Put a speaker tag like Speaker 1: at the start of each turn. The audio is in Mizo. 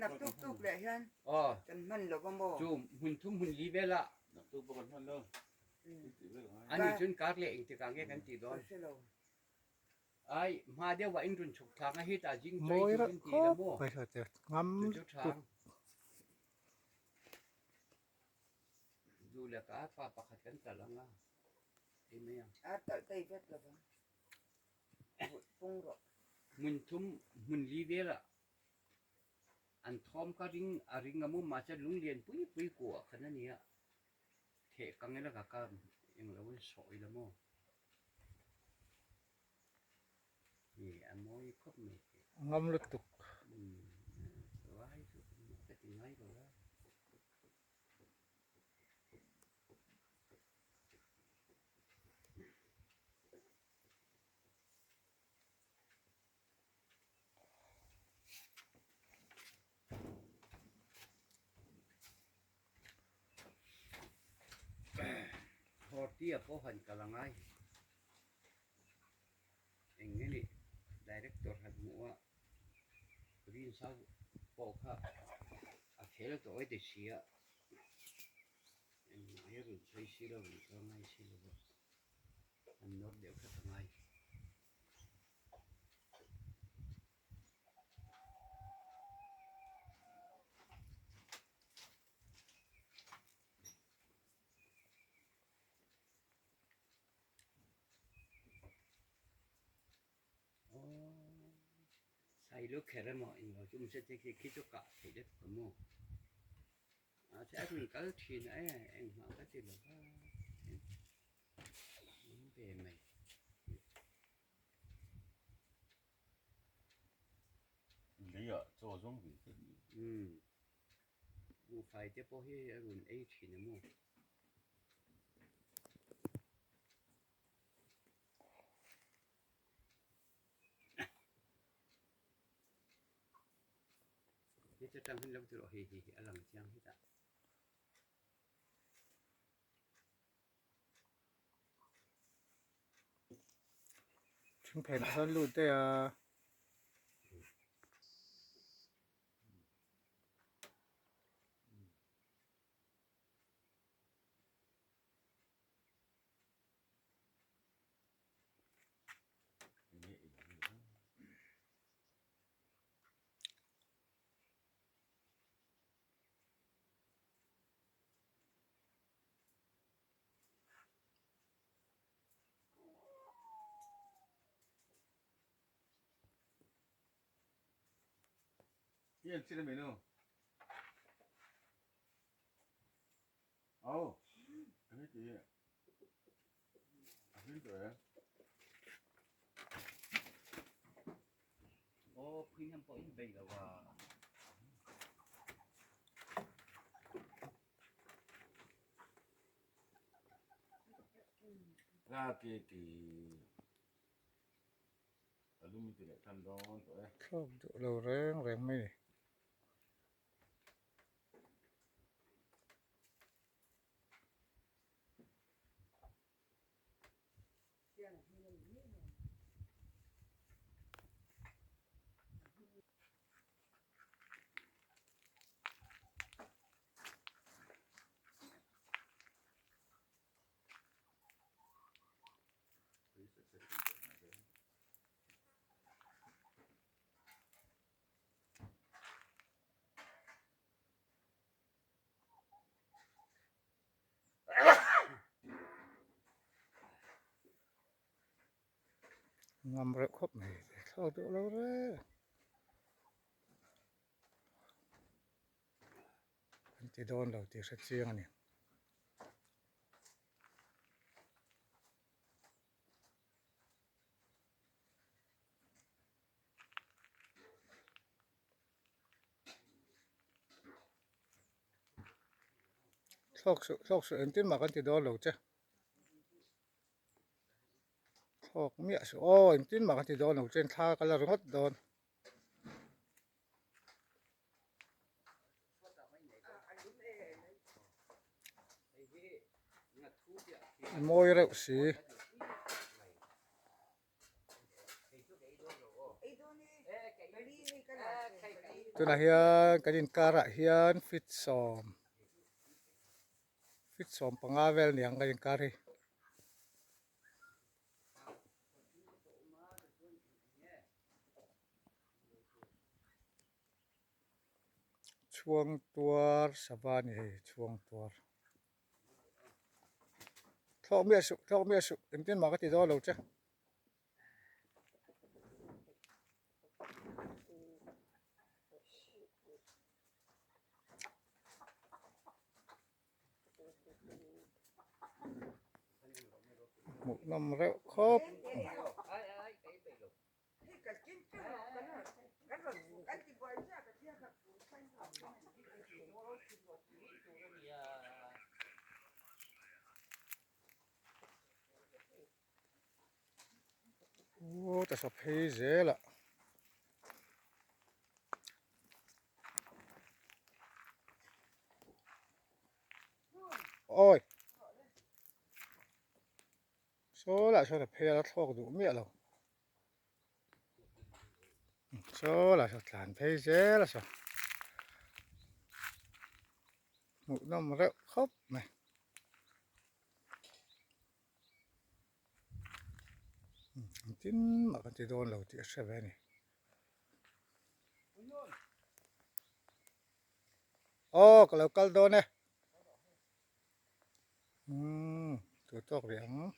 Speaker 1: Naktuk tuk leh hian kan hman lo va maw?
Speaker 2: Chu hmun thum hmun li vela.
Speaker 3: Naktuk pawh kan hman lo.
Speaker 2: Ani chun kar leh engtikah nge kan tih dawn? Ai hma deuh ah in rawn chhuk thlang a hetah zing chawi
Speaker 4: Mawi
Speaker 2: tur in ti la
Speaker 4: reuh
Speaker 2: maw?
Speaker 4: khawp mai hla te ngam
Speaker 2: Chu chu
Speaker 4: tuk.
Speaker 2: thang. Duh leh ka pa pakhat kan talh ang a, ei mai ang.
Speaker 1: A talh tei vek lo vang. Pung rawh.
Speaker 2: Hmun thum hmun li velah an thawm kha ring a ring a maw mahse lunglian pui pui kuah khan a nia theh kang ila ka ka englo in sawi la maw i a mawi khawp mai.
Speaker 4: Ngam lutuk.
Speaker 2: Umm vai chu ka ti ngai lo a. Horti a pawh han kal a ngai. Eng nge ni director han hmuh a Rinsau pawh kha a fel tawh e ti si a. Engmah hi a rawn sawi si lo, rawn kal ngai si lo a. An nawr deuh hret a ngai. Sailo kher emaw englo chu awm se te khi chu kah theih deuh ka maw. Mahse a rawn kal thin a e engmah ka ti lo va awm ve mai.
Speaker 3: Leiah chaw zawng ve tlat ni.
Speaker 2: Umm buhfai te pawh hi a rawn ei thin a maw. Heta tang hian lo ti rawh hei hei a lang chiang hetah.
Speaker 4: Thing phenah sawn lut daih a.
Speaker 2: Aw phui hnam pawh in bei lo a.
Speaker 4: Thlawk duh lo reng reng mai ni. Ngam reuh khawp mai thlawk duh lo reng an ti dawn lo tih hre chiang a ni. Thlawk suh thlawk suh engtin mah kan ti dawn lo che thlawk miah suh aw engtin mah kan ti dawn lo che thla ka la ringawt dawn. Mawi reuh si. Tunah hian kan inkarah hian feet sawm feet 15 vel niang kan inkar hi. Chhuang tuar sava a ni hei chhuang tuar. Thlawk miah suh thlawk miah suh engtin mah ka ti dawn lo che. Hmuh nawm reuh khawp. Aw ta saw phei zel a. Awi. Saw lah sawn a phei a la thlawk duh miah lo. Saw lah saw tlan phei zel a saw. Hmuh nawm reuh khawp mai. Engtin mah kan ti dawn lo tih a hre ve a ni. Aw ka lo kal dawn e. Umm tur tawk rih ang.